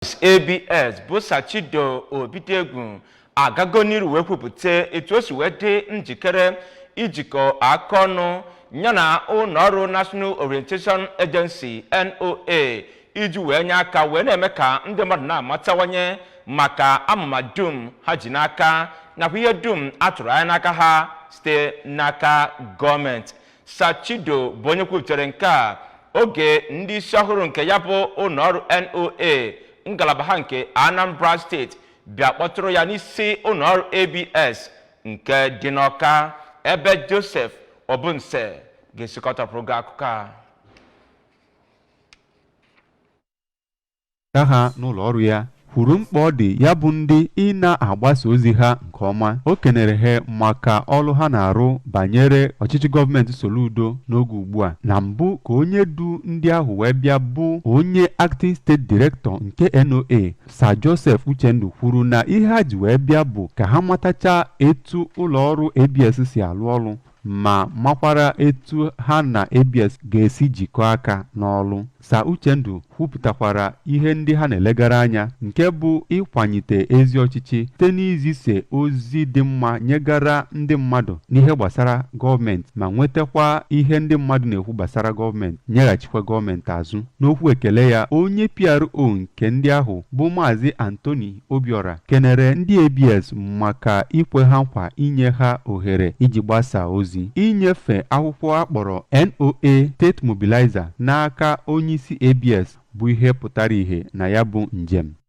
ABS bụ Sir Chido Obidiegwu agago n'iru wee kwupụta etu o si wee dị njikere ijikọ aka ọnụ ya na ụlọọrụ National Orientation Agency, NOA, iji wee nye aka wee na-eme ka ndị mmadụ na-amatawanye maka amụma dum ha ji n'aka nakwa ihe dum a tụrụ anya n'aka ha site n'aka gọọmenti. Sir Chido bụ onye kwupụtara nke a oge ndị isi ọhụrụ nke ya bụ ụlọọrụ NOA ngalaba ha nke Anambra Steeti bịa kpọtụrụ ya n'isi ụlọọrụ ABS nke dị n'Ọka, ebe Joseph Obunse ga-esikọtapụrụ gị akụkọ a. Ka ha n'ụlọ ọrụ ya kwuru mkpa ọ dị ya bụ ndị ị na-agbasa ozi ha nke ọma. O kenere ha maka ọrụ ha na-arụ banyere ọchịchị gọọmenti Soludo n'oge ugbu a. Na mbụ ka onye du ndị ahụ wee bịa bụ onye Acting State Director nke NOA, Sir Joseph Uchendu, kwuru na ihe ha ji wee bịa bụ ka ha matacha etu ụlọ ọrụ ABS si alụ ọrụ ma makwara etu ha na ABS ga-esi jikọọ aka n'ọrụ. Sir Uchendu kwupụtakwara ihe ndị ha na-elegara anya, nke bụ ịkwalite ezi ọchịchị site n'izise ozi dị mma nyegara ndị mmadụ n'ihe gbasara gọọmenti, ma nwetakwa ihe ndị mmadụ na-ekwu gbasara gọọmenti nyeghachikwa gọọmenti azụ. N'okwu ekele ya, onye PRO nke ndị ahụ bụ Maazị Anthony Obiora kenere ndị ABS maka ikwe ha nkwa inye ha ohere iji gbasaa ozi. Inyefe akwụkwọ akpọrọ NOA State Mobilizer n'aka onyeisi ABS bụ ihe pụtara ìhè na ya bụ njem.